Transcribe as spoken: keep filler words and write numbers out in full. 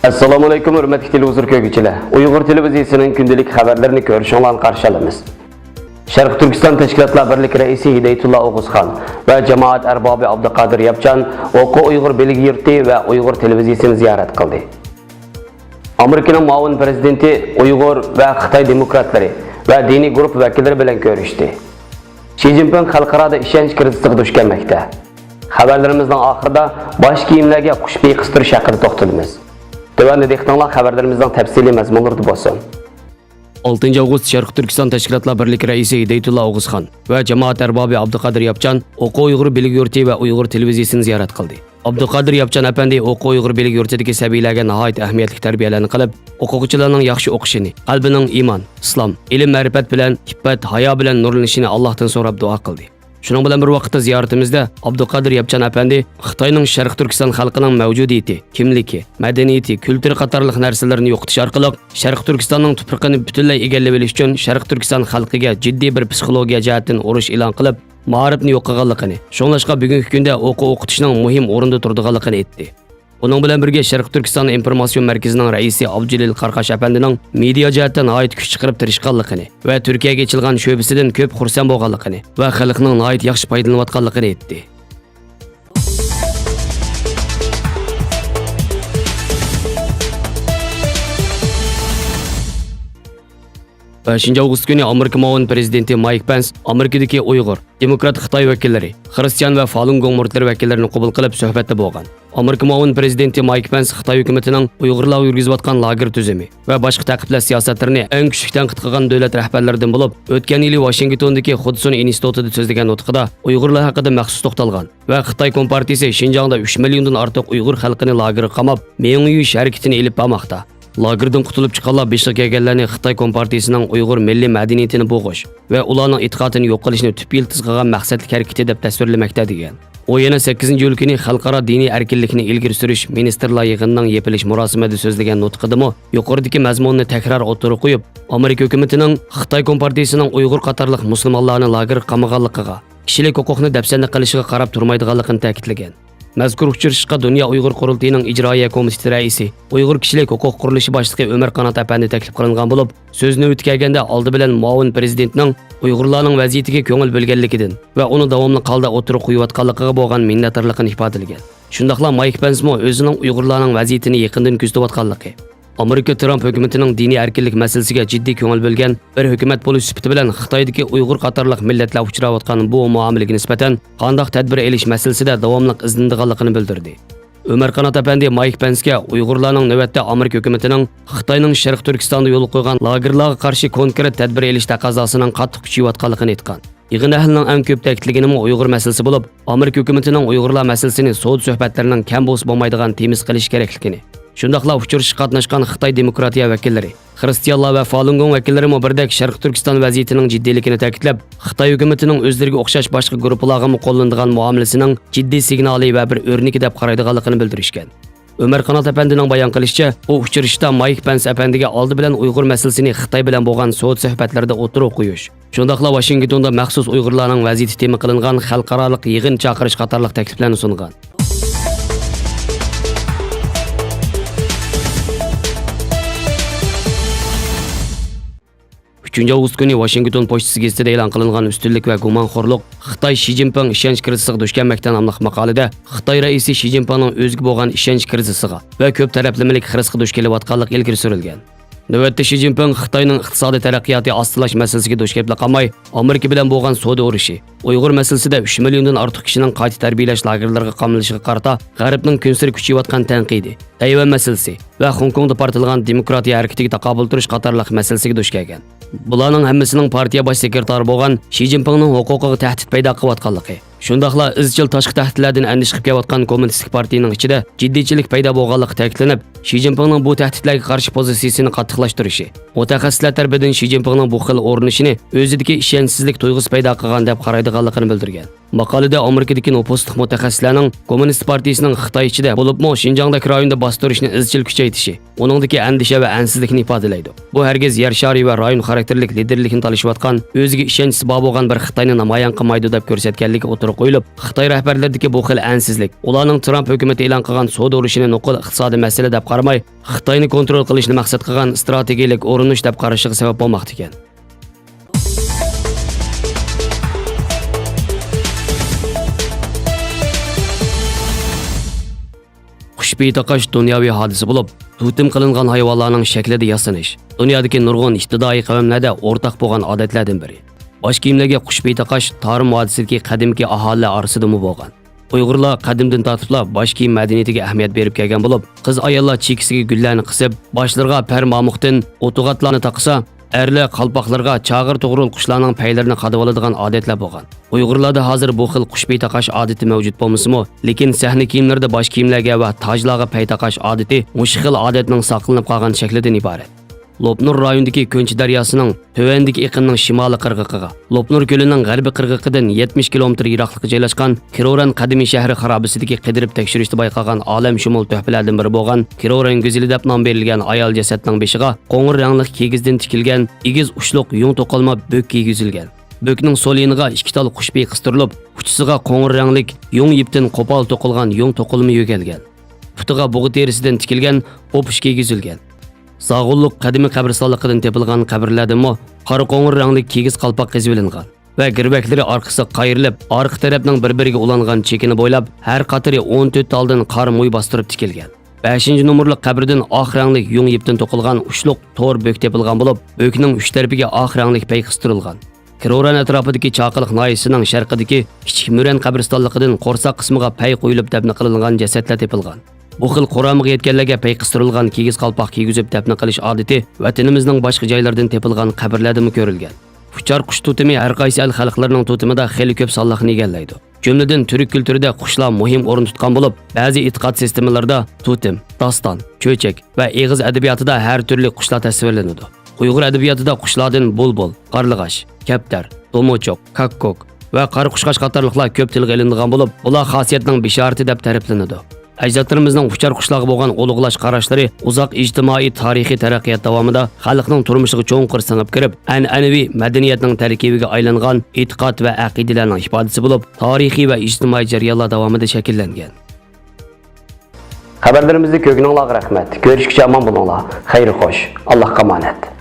ئەسسالامۇئەلەيكۇم، ھۆرمەتلىك تېلېۋىزور كۆرگۈچىلەر! ئۇيغۇر تېلېۋىزىيىسىنىڭ كۈندىلىك خەۋەرلىرىنى كۆرۈشۈڭلارنى قارشى ئالىمىز. شەرقىي تۈركىستان تەشكىلاتلار بىرلىكى رەئىسى ھىدايەتۇللا ئوغۇزخان ۋە جامائەت ئەربابى ئابدۇقادىر ياپچان ئوقۇ ئۇيغۇر بىلگە يۇرتى ۋە ئۇيغۇر تېلېۋىزىيىسىنى زىيارەت قىلدى. ئامېرىكىنىڭ مۇئاۋىن پرېزىدېنتى ئۇيغۇر ۋە خىتاي دېموكراتلىرى ۋە دىنىي گۇرۇپپا ۋەكىللىرى بىلەن كۆرۈشتى. شى جىنپىڭ خەلقئارادا ئىشەنچ كىرىزىسىغا دۇچ كەلمەكتە. خەۋەرلىرىمىزنىڭ ئاخىرىدا باش كىيىملەرگە قۇش پېيى قىستۇرۇش ھەققىدە توختىلىمىز. تۆۋەندە دىققىتىڭلار خەۋەرلىرىمىزنىڭ تەپسىلىي مەزمۇنلىرىدا بولسۇن. ئالتىنچى ئاۋغۇست شەرقىي تۈركىستان تەشكىلاتلار بىرلىكى رەئىسى ھىدايەتۇللا ئوغۇزخان ۋە جامائەت ئەربابى ئابدۇقادىر ياپچان ئوقۇ ئۇيغۇر بىلگە يۇرتى ۋە ئۇيغۇر تېلېۋىزىيىسىنى زىيارەت قىلدى. ئابدۇقادىر ياپچان ئەپەندى ئوقۇ ئۇيغۇر بىلگە يۇرتىدىكى سەبىيلەرگە ناھايىتى ئەھمىيەتلىك تەربىيەلەرنى قىلىپ، ئوقۇغۇچىلارنىڭ ياخشى ئوقۇشىنى، قەلبىنىڭ ئىمان، ئىسلام، ئىلىم-مەرىپەت بىلەن ئىپپەت، ھايا بىلەن نۇرلىنىشىنى ئاللاھتىن سوراپ دۇئا قىلدى. شۇنىڭ بىلەن بىر ۋاقىتتا زىيارىتىمىزدە ئابدۇقادىر ياپچان ئەپەندى خىتاينىڭ شەرقىي تۈركىستان خەلقىنىڭ مەۋجۇدىيىتى، كىملىكى، مەدەنىيىتى، كۈلتۈرى قاتارلىق نەرسىلىرىنى يوقىتىش ئارقىلىق شەرقىي تۈركىستاننىڭ تۇپرىقىنى پۈتۈنلەي ئىگىلىۋېلىش ئۈچۈن شەرقىي تۈركىستان خەلقىگە جىددىي بىر پسىخولوگىيە جەھەتتىن ئۇرۇش ئېلان قىلىپ، مائارىپنى يوق قىلغانلىقىنى، شۇڭلاشقا بۈگۈنكى كۈندە ئوقۇ ئوقۇتۇشنىڭ مۇھىم ئورۇندا تۇرىدىغانلىقىنى ئېيتتى. ئۇنىڭ بىلەن بىرگە، شەرقىي تۈركىستان ئىنفورماتسىيون مەركىزىنىڭ رەئىسى ئابدۇجېلىل قاراقاش ئەپەندىنىڭ مېدىيا جەھەتتە ناھايىتى كۈچ چىقىرىپ تىرىشقانلىقىنى ۋە تۈركىيەگە ئېچىلغان شۆبىسىدىن كۆپ خۇرسەن بولغانلىقىنى ۋە خەلقنىڭ ناھايىتى ياخشى پايدىلىنىۋاتقانلىقىنى ئېيتتى. بەشىنچى ئاۋغۇست كۈنى ئامېرىكا مۇئاۋىن پرېزىدېنتى مايك پەنس ئامېرىكىدىكى ئۇيغۇر، دېموكرات خىتاي ۋەكىللىرى، خرىستىيان ۋە فالۇن گوڭ مۇرىتلىرى ۋەكىللىرىنى قوبۇل قىلىپ سۆھبەتتە بولغان. ئامېرىكا مۇئاۋىن پرېزىدېنتى مايك پەنس خىتاي ھۆكۈمىتىنىڭ ئۇيغۇرلارغا يۈرگۈزۈۋاتقان لاگېر تۈزۈمى ۋە باشقا تەقىبلەش سىياسەتلىرىنى ئەڭ كۈچلۈك تەنقىد قىلغان دۆلەت رەھبەرلىرىدىن بولۇپ، ئۆتكەن يىلى ۋاشىنگتوندىكى خۇدسۇن ئىنستىتۇتىدا سۆزلىگەن نۇتقىدا ئۇيغۇرلار ھەققىدە مەخسۇس توختالغان ۋە خىتاي كومپارتىيىسى شىنجاڭدا ئۈچ مىليوندىن ئارتۇق ئۇيغۇر خەلقىنى لاگېرغا قاماپ، مېڭە يۇيۇش ھەرىكىتىنى ئېلىپ بارماقتا. لاگېردىن قۇتۇلۇپ چىققانلار بېشىغا كەلگەنلەرنى خىتاي كومپارتىيىسىنىڭ ئۇيغۇر مىللىي مەدەنىيىتىنى بوغۇش ۋە ئۇلارنىڭ ئېتىقادىنى يوق قىلىشنى تۈپ يىلتىز قىلغان مەقسەتلىك ھەرىكىتى دەپ تەسۋىرلىمەكتە، دېگەن. ئۇ يەنە سەككىزىنچى ئىيۇل كۈنى خەلقئارا دىنىي ئەركىنلىكنى ئىلگىرى سۈرۈش مىنىستىرلار يىغىنىنىڭ يېپىلىش مۇراسىمىدا سۆزلىگەن نۇتقىدىمۇ يۇقىرىدىكى مەزمۇننى تەكرار ئوتتۇرىغا قويۇپ، ئامېرىكا ھۆكۈمىتىنىڭ خىتاي كومپارتىيىسىنىڭ ئۇيغۇر قاتارلىق مۇسۇلمانلارنى لاگېرغا قامىغانلىقىغا، كىشىلىك ھوقۇقنى دەپسەندە قىلىشىغا قاراپ تۇرمايدىغانلىقىنى تەكىتلىگەن. مەزكۇر ئۇچرىشىشقا دۇنيا ئۇيغۇر قۇرۇلتىيىنىڭ ئىجرائىيە كومىتېتى رەئىسى، ئۇيغۇر كىشىلىك ھوقۇق قۇرۇلۇشى باشلىقى ئۆمەر قانات ئەپەندى تەكلىپ قىلىنغان بولۇپ، سۆز نۆۋىتى كەلگەندە، ئالدى بىلەن مۇئاۋىن پرېزىدېنتنىڭ ئۇيغۇرلارنىڭ ۋەزىيىتىگە كۆڭۈل بۆلگەنلىكىدىن ۋە ئۇنى داۋاملىق ھالدا ئوتتۇرىغا قويۇۋاتقانلىقىغا بولغان مىننەتدارلىقىنى ئىپادىلىگەن. شۇنداقلا مايك پەنسمۇ ئۆزىنىڭ ئۇيغۇرلارنىڭ ۋەزىيىتىنى يېقىندىن كۆزىتىۋاتقانلىقى، ئامېرىكا ترامپ ھۆكۈمىتىنىڭ دىنىي ئەركىنلىك مەسىلىسىگە جىددىي كۆڭۈل بۆلگەن بىر ھۆكۈمەت بولۇش سۈپىتى بىلەن خىتايدىكى ئۇيغۇر قاتارلىق مىللەتلەر ئۇچراۋاتقان بۇ مۇئامىلىگە نىسبەتەن قانداق تەدبىر ئېلىش مەسىلىسىدە داۋاملىق ئىزدىنىدىغانلىقىنى بىلدۈردى. ئۆمەر قانات ئەپەندى مايك پەنسكە ئۇيغۇرلارنىڭ نۆۋەتتە ئامېرىكا ھۆكۈمىتىنىڭ خىتاينىڭ شەرقىي تۈركىستاندا يولغا قويغان لاگېرلارغا قارشى كونكرېت تەدبىر ئېلىش تەقەززاسىنىڭ قاتتىق كۈچىيىۋاتقانلىقىنى ئېيتقان. يىغىن ئەھلىنىڭ ئەڭ كۆپ تەكىتلىگىنىمۇ ئۇيغۇر مەسىلىسى بولۇپ، ئامېرىكا ھۆكۈمىتىنىڭ ئۇيغۇرلار مەسىلىسىنى سودا سۆھبەتلىرىنىڭ كەم بولسا بولمايدىغان تېمىسى قىلىش كېرەكلىكىنى، شۇنداقلا ئۇچرىشىشقا قاتناشقان خىتاي دېموكراتىيە ۋەكىللىرى، خرىستىيانلار ۋە فالۇنگوڭ ۋەكىللىرىمۇ بىردەك شەرقىي تۈركىستان ۋەزىيىتىنىڭ جىددىيلىكىنى تەكىتلەپ، خىتاي ھۆكۈمىتىنىڭ ئۆزلىرىگە ئوخشاش باشقا گۇرۇپپىلارغىمۇ قوللىنىدىغان مۇئامىلىسىنىڭ جىددىي سىگنالى ۋە بىر ئۆرنىكى دەپ قارايدىغانلىقىنى بىلدۈرۈشكەن. ئۆمەر قانات ئەپەندىنىڭ بايان قىلىشىچە، بۇ ئۇچرىشىشتا مايك پەنس ئەپەندىگە ئالدى بىلەن ئۇيغۇر مەسىلىسىنى خىتاي بىلەن بولغان سودا سۆھبەتلىرىدە ئوتتۇرىغا قويۇش، شۇنداقلا ۋاشىنگتوندا مەخسۇس ئۇيغۇرلارنىڭ ۋەزىيىتى تېما قىلىنغان خەلقئارالىق يىغىن چاقىرىش قاتارلىق تەكلىپلەرنى سۇنغان. ئۈچىنچى ئاۋغۇست كۈنى ۋاشىنگتون پوچتىسى گېزىتىدە ئېلان قىلىنغان ئۈستۈنلۈك ۋە گۇمانخورلۇق، خىتاي شى جىنپىڭ ئىشەنچ كىرىزىسىغا دۇچ كەلمەكتە ناملىق ماقالىدە خىتاي رەئىسى شى جىنپىڭنىڭ ئۆزىگە بولغان ئىشەنچ كىرىزىسىغا ۋە كۆپ تەرەپلىمىلىك خىرىسقا دۇچ كېلىۋاتقانلىقى ئىلگىرى سۈرۈلگەن. نۆۋەتتە شى جىنپىڭ خىتاينىڭ ئىقتىسادىي تەرەققىياتى ئاستىلاش مەسىلىسىگە دۇچ كېلىپلا قالماي، ئامېرىكا بىلەن بولغان سودا ئۇرۇشى، ئۇيغۇر مەسىلىسىدە ئۈچ مىليوندىن ئارتۇق كىشىنىڭ قايتا تەربىيەلەش لاگېرلىرىغا قامىلىشىغا قارىتا غەربنىڭ كۈنسېرى كۈچىيىۋاتقان تەنقىدى، تەيۋەن مەسىلىسى ۋە خوڭكوڭدا پارتلىغان دېموكراتىيە ھەرىكىتىگە تاقابىل تۇرۇش قاتارلىق مەسىلىسىگە دۇچ كەلگەن. بۇلارنىڭ ھەممىسىنىڭ پارتىيە باش سېكرېتارى بولغان شى جىنپىڭنىڭ ھوقۇقىغا تەھدىت پەيدا قىلىۋاتقانلىقى، شۇنداقلا ئىزچىل تاشقى تەھدىتلەردىن ئەندىشە قىلىپ كېلىۋاتقان كوممۇنىستىك پارتىيىنىڭ ئىچىدە جىددىيچىلىك پەيدا بولغانلىقى تەكىتلىنىپ، شى جىنپىڭنىڭ بۇ تەھدىتلەرگە قارشى پوزىتسىيىسىنى قاتتىقلاشتۇرۇشى، مۇتەخەسسىسلەر تەرىپىدىن شى جىنپىڭنىڭ بۇ خىل ئورنىشىنى ئۆزىدىكى ئىشەنچسىزلىك تۇيغۇسى پەيدا قىلغان دەپ قارايدىغانلىقىنى بىلدۈرگەن. ماقالىدە ئامېرىكىدىكى نوپۇسلۇق مۇتەخەسسىسلەرنىڭ كوممۇنىست پارتىيىسىنىڭ خىتاي ئىچىدە، بولۇپمۇ شىنجاڭدەك رايوندا باستۇرۇشنى ئىزچىل كۈچەيتىشى، ئۇنىڭدىكى ئەندىشە ۋە ئەنسىزلىكنى ئىپادىلەيدۇ. بۇ ھەرگىز يەر شارى ۋە رايون خاراكتېرلىك لىدېرلىكنى تالىشىۋاتقان، ئۆزىگە ئىشەنچىسى بار بولغان بىر خىتاينى نامايان قىلمايدۇ، دەپ كۆرسەتكەنلىكى ئوتتۇرىغا قويۇلۇپ، خىتاي رەھبەرلىرىدىكى بۇ خىل ئەنسىزلىك ئۇلارنىڭ ترامپ ھۆكۈمىتى ئېلان قىلغان سودا ئۇرۇشىنى نوقۇل ئىقتىسادىي مەسىلە دەپ قارىماي، خىتاينى كونترول قىلىشنى مەقسەت قىلغان ئىستراتېگىيەلىك ئۇرۇنۇش دەپ قارىشىغا سەۋەب بولماقتا ئىكەن. قۇش پېيى تاقاش دۇنياۋى ھادىسە بولۇپ، توتېم قىلىنغان ھايۋانلارنىڭ شەكلىدە ياسىنىش، دۇنيادىكى نۇرغۇن ئىپتىدائىي قەۋملەردە ئورتاق بولغان ئادەتلەردىن بىرى. باش كىيىملەرگە قۇش پېيى تاقاش تارىم ۋادىسىدىكى قەدىمكى ئاھالىلەر ئارىسىدىمۇ بولغان. ئۇيغۇرلار قەدىمدىن تارتىپلا باش كىيىم مەدەنىيىتىگە ئەھمىيەت بېرىپ كەلگەن بولۇپ، قىز-ئاياللار چېكىسىگە گۈللەرنى قىسىپ، باشلىرىغا پەر مامۇقتىن ئوتۇغاتلارنى تاقىسا، ئەرلەر قالپاقلىرىغا چاغىر-توغرۇل قۇشلارنىڭ پەيلىرىنى قادىۋالىدىغان ئادەتلەر بولغان. ئۇيغۇرلاردا ھازىر بۇ خىل قۇش پېيى تاقاش ئادىتى مەۋجۇت بولمىسىمۇ، لېكىن سەھنە كىيىملىرىدە باش كىيىملەرگە ۋە تاجلارغا پەي تاقاش ئادىتى مۇشۇ خىل ئادەتنىڭ ساقلىنىپ قالغان شەكلىدىن ئىبارەت. لوپنۇر رايونىدىكى كۆنچى دەرياسىنىڭ تۆۋەندىكى ئېقىنىنىڭ شىمالىي قىرغىقىغا، لوپنۇر كۆلىنىڭ غەربىي قىرغىقىدىن يەتمىش كىلومېتىر يىراقلىققا جايلاشقان كىروران قەدىمىي شەھىرى خارابىسىدىكى قىدىرىپ تەكشۈرۈشتە بايقالغان ئالەمشۇمۇل تۆھپىلەردىن بىرى بولغان كىروران گۈزىلى دەپ نام بېرىلگەن ئايال جەسەتنىڭ بېشىغا قوڭۇر رەڭلىك كىگىزدىن تىكىلگەن ئېگىز ئۇچلۇق يۇڭ توقۇلما بۆك كىيگۈزۈلگەن. بۆكنىڭ سول يېنىغا ئىككى تال قۇش پېيى قىستۇرۇلۇپ، ئۇچىسىغا قوڭۇر رەڭلىك يۇڭ يىپتىن قوپال توقۇلغان يۇڭ توقۇلما يۆگەلگەن. پۇتىغا بۇغا تېرىسىدىن تىكىلگەن ئوپۇچ كىيگۈزۈلگەن. زاغۇنلۇق قەدىمىي قەبرىستانلىقىدىن تېپىلغان قەبرىلەردىنمۇ قارا قوڭۇر رەڭلىك كىگىز قالپاق قېزىۋېلىنغان ۋە گىرۋەكلىرى ئارقىسىغا قايرىلىپ، ئارقا تەرەپنىڭ بىر-بىرىگە ئۇلانغان چېكىنى بويلاپ، ھەر قاتىرى ئون تۆت تالدىن قارا موي باستۇرۇپ تىكىلگەن. بەشىنچى نومۇرلۇق قەبرىدىن ئاق رەڭلىك يۇڭ يىپتىن توقۇلغان ئۇچلۇق تور بۆك تېپىلغان بولۇپ، بۆكنىڭ ئۈچ تەرىپىگە ئاق رەڭلىك پەي قىستۇرۇلغان. كروران ئەتراپىدىكى چاقىلىق ناھىيەسىنىڭ شەرقىدىكى كىچىك مۈرەن قەبرىستانلىقىدىن قورساق قىسمىغا پەي قويۇلۇپ دەپنە قىلىنغان جەسەتلەر تېپىلغان. بۇ خىل قۇرامىغا يەتكەنلەرگە پەي قىستۇرۇلغان كىگىز قالپاق كىيگۈزۈپ دەپنە قىلىش ئادىتى ۋەتىنىمىزنىڭ باشقا جايلىرىدىن تېپىلغان قەبرىلەردىمۇ كۆرۈلگەن. ئۇچار قۇش توتېمى ھەر قايسى ئەل خەلقلىرىنىڭ توتېمىدا خېلى كۆپ سانلىقنى ئىگىلەيدۇ. جۈملىدىن تۈرك كۈلتۈرىدە قۇشلار مۇھىم ئورۇن تۇتقان بولۇپ، بەزى ئېتىقاد سىستېمىلىرىدا توتېم، داستان، چۆچەك ۋە ئېغىز ئەدەبىياتىدا ھەر تۈرلۈك قۇشلار تەسۋىرلىنىدۇ. ئۇيغۇر ئەدەبىياتىدا قۇشلاردىن بۇلبۇل، قارلىغاچ، كەپتەر، دومۇچۇق، كاككۇك ۋە قارا قۇشقاچ قاتارلىقلار كۆپ تىلغا ئېلىنىدىغان بولۇپ، بۇلار خاسىيەتنىڭ بېشارىتى دەپ تەرىپلىنىدۇ. ئەجدادلىرىمىزنىڭ ئۇچار قۇشلارغا بولغان ئۇلۇغلاش قاراشلىرى ئۇزاق ئىجتىمائىي، تارىخىي تەرەققىيات داۋامىدا خەلقنىڭ تۇرمۇشىغا چوڭقۇر سىڭىپ كىرىپ، ئەنئەنىۋى مەدەنىيەتنىڭ تەركىبىگە ئايلانغان ئېتىقاد ۋە ئەقىدىلەرنىڭ ئىپادىسى بولۇپ، تارىخىي ۋە ئىجتىمائىي جەريانلار داۋامىدا شەكىللەنگەن. خەۋەرلىرىمىزنى كۆرگىنىڭلارغا رەھمەت. كۆرۈشكىچە ئامان بولۇڭلار. خەير خوش. ئاللاھقا ئامانەت.